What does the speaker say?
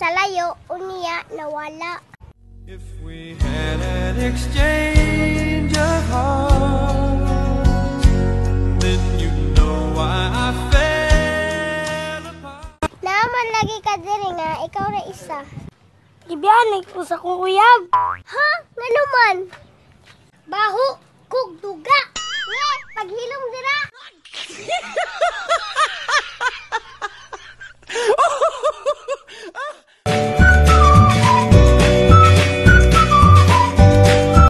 Sa layo, unya nawala. If we had an exchange of hearts, then you know why I fell apart. Naa man lagi ka diri nga ikaw ra isa. Gibiyanan ko sa akong uyab. Ha? Ngano man? Baho.